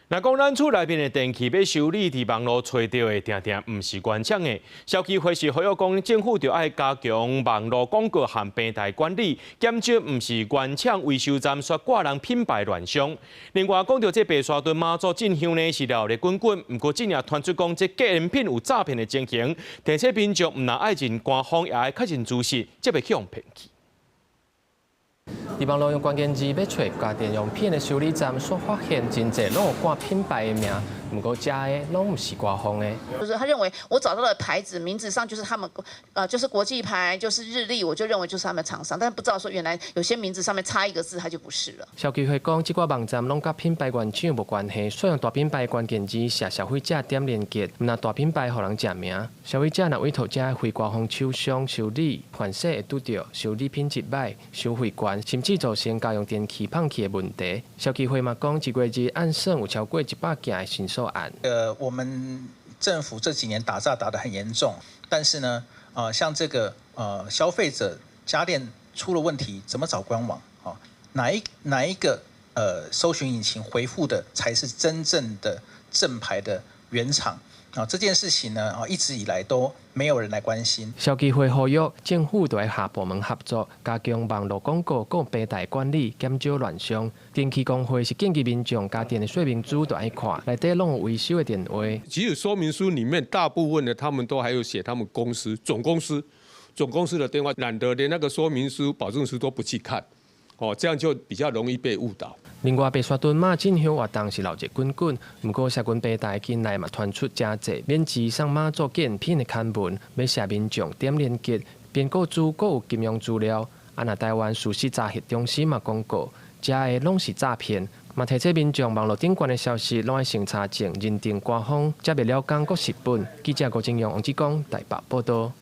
若講咱厝內面的電器欲修理，佇網路揣著的，定定毋是原廠的。消基會是呼籲講，政府著愛加強網路廣告和平台管理，減少毋是原廠維修站煞掛人品牌亂傷。另外講著這白沙屯媽祖進香呢是熱鬧滾滾，毋過這領傳出講這紀念品有詐騙的情形，提醒民眾毋但愛認官方，也愛確認資訊，才袂去予騙去。佇網路用關鍵字欲揣家電用品的修理站，煞發現真濟攏有掛品牌的名，毋過遮的攏毋是官方的。就是他認為我找到的牌子名字上就是他們，就是國際牌，就是日立，我就認為就是他們廠商，但不知道說原來有些名字上面差一個字，它就不是了。消基會講，這寡網站攏佮品牌原廠無關係，煞用大品牌關鍵字寫消費者點連結，毋但大品牌予人食名，消費者若委託遮非官方廠商修理，凡勢會拄著修理品質䆀、收費懸，甚至造成家用電器麭去的問題。消基會嘛講，一月日按算有超過100件的申訴案。我們政府這幾年打詐打得很嚴重，但是呢，像這個消費者家電出了問題，怎麼找官網？哦，哪一個搜尋引擎回覆的才是真正的正牌的原廠？啊，這件事情呢，啊，一直以來都沒有人來關心。消基會呼籲政府著愛跨部門合作，加強網路廣告佮平台管理，減少亂象。電器公會是建議民眾家電的說明書著愛看，內底攏有維修的電話。其實說明書裡面大部分的他們都還有寫他們公司總公司總公司的電話，懶得連那個說明書、保證書都不去看，哦，這樣就比較容易被誤導。另外，白沙屯媽進香活動是鬧熱滾滾，毋過社群平台近來嘛傳出誠濟免錢送媽祖紀念品的刊文，欲攝民眾點連結，編個資閣有金融資料。啊，若台灣事實查核中心嘛公告，遮的攏是詐騙，嘛提醒民眾網路頂懸的消息攏愛先查證認定官方，才袂了講閣蝕本。記者郭正陽、王志剛台北報導。